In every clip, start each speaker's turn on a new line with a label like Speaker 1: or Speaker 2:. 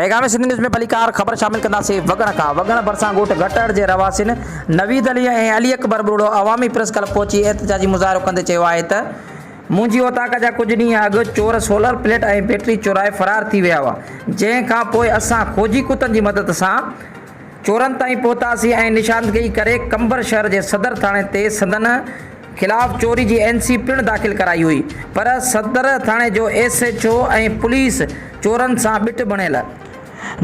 Speaker 1: پيغام سنڌ نيوز ۾ ڀليڪار خبر شامل ڪنداسين وڳڻ کان وڳڻ ڀرسان ڳوٺ گهٽهڙ جي رهواسين نويد علي ۽ علي اڪبر ٻرڙو عوامي پريس ڪلب پهچي احتجاجي مظاهرو ڪندي چيو آهي ته منهنجي اوطاق جا ڪجهه ڏينهن اڳ چور سولر پليٽ ۽ بيٽري چورائي فرار ٿي ويا هئا جنهن کان پوء اسان کوجي ڪتن جي مدد سان چورن تائين پهتاسين ۽ نشاندگي ڪري قمبر شهر جي صدر ٿاڻي تي سندن خلاف چوري جي اين سي پڻ داخل ڪرائي هئي پر صدر ٿاڻي جو ايس ايڇ او ۽ پوليس چورن سان ٻٽ بڻيل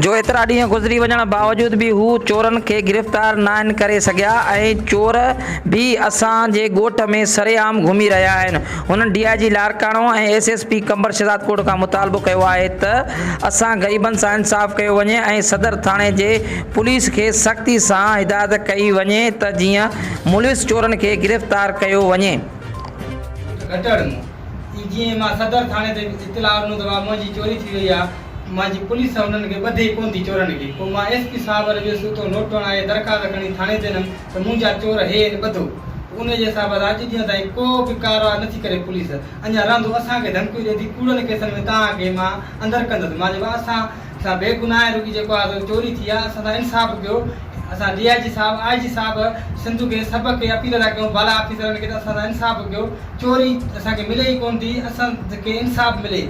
Speaker 1: جو ايترا ڏينهن گذري وڃڻ باوجود به هو چورن کي گرفتار ناهن ڪري سگهيا ۽ چور به اسان جي ڳوٺ ۾ سرعام گهمي رهيا آهن. هنن D I G Larkana ۽ S S P Qambar Shahdadkot کان مطالبو ڪيو آهي ته اسان غريبن سان انصاف ڪيو وڃي ۽ صدر ٿاڻي جي پوليس کي سختي سان هدايت ڪئي وڃي ته جيئن ملوث چورن کي گرفتار ڪيو وڃي.
Speaker 2: گهٽهڙ مان ئي جيئن مان صدر ٿاڻي تي اطلاع ڏنو ته ڀاء منهنجي چوري ٿي وئي آهي، منهنجي پوليس هنن کي ٻڌي ڪونه ٿي چورن کي. پوء مان ايس پي صاحب وٽ ويس اتو نوٽ هڻائي درخواست کڻي ٿاڻي تي ڏنم ته منهنجا چور هي آهن ٻڌو. پوء انهي جي حساب سان اڄ ڏينهن تائين ڪو به ڪارروائي نٿي ڪري پوليس اڃا رهندو اسان کي ڌمڪيون ڏئي ٿي ڪوڙن ڪيسن ۾ توهان کي مان اندر ڪندس. مان چيو ڀاء اسان سان بيگناهه رڳي جيڪو آهي سو چوري ٿي آهي اسان سان انصاف ڪيو. اسان ڊي I جي صاحب آء جي صاحب سنڌ کي سڀ کي اپيل ٿا ڪيون بالا آفيسرن کي ته اسان سان انصاف ڪيو چوري اسان کي ملي ئي ڪون ٿي اسان کي انصاف ملي.